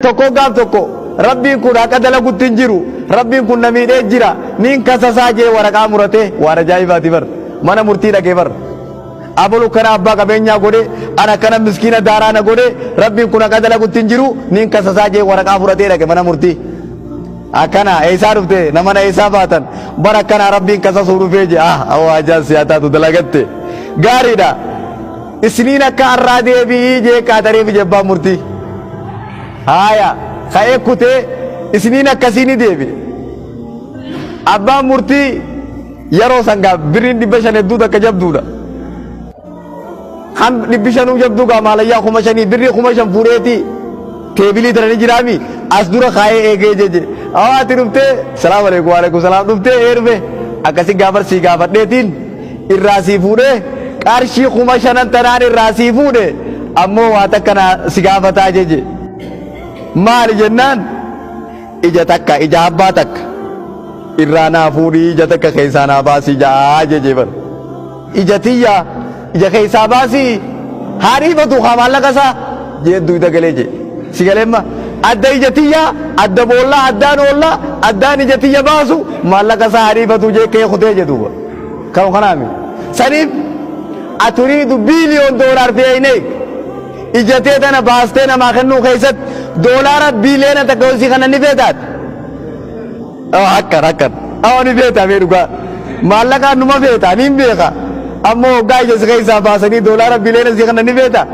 Tokko gaaf tokko Rabbiin kun haqa dalagutti hin jiru, Rabbiin kun na miidhee jira, niin kasasaa jee waraqaa muratee waan ajaa'ibaati bar. Mana murtii dhaqee bar. Abalu kana abbaa qabeenyaa godhe, ana akkana miskiina daaraa na godhe, Rabbiin kun haqa dalagutti hin jiru, niin kasasaa jee waraqaa fudhatee dhaqe mana murtii. Akkana eessaa dhufte namana eessaa baatan bar akkana Rabbiin kasasuu dhufee jee ah awwaa ajaan siyaa taatu dalagatte. Gaariidha. Isniin akka arraa deebi'ii jee qaatareef ije abbaan murtii. Haaya ka'ee kutee isniin akkasii ni deebi'e. Abbaan murtii yeroo san gaa birriin 500 hedduu takka jabduudha. Han dhibbi shanuu jabduu gaa maalayyaa 5,000 birrii 5,000 fuudheeti teebilii tana ni jiraami as dura kaayee eegee jeje. Awaa ati dhuftee salaam alaikum waalaikum salaam dhuftee ee dhufe akkasi gaafar sii gaafadheetiin irraa sii fuudhee qarshii 5,000 tanaan irraa sii fuudhe ammoo waa takka naa si gaafataa jeje. Maali jennaan ija takka ija abbaa takka irraa naa fuudhii ija takka keessaa naa baasii ja'aa jeje bar. Ija tiyya ija keessaa baasii haa dhiifatu haa maallaqa isaa jee duyda galee jee. Si galeemma adda ija tiyya adda boollaa addaan oollaa addaan ija tiyya baasu maallaqa isaa haa dhiifatu jee kee kutee jedhuuba. Kan kanaami. Saniif aturiidu billion dollar fi aynayk. Ija tee tana baastee namaa kennuu keessatti doolaara biiliyoona takka hojii kana ni feetaati. Akkan akkan. Awwa ni feetaa mee dhugaa. Maallaqaan numa feetaa niin beeka. Ammoo hoggaa ija si keessaa baasanii doolaara biiliyoona si kana ni feetaa.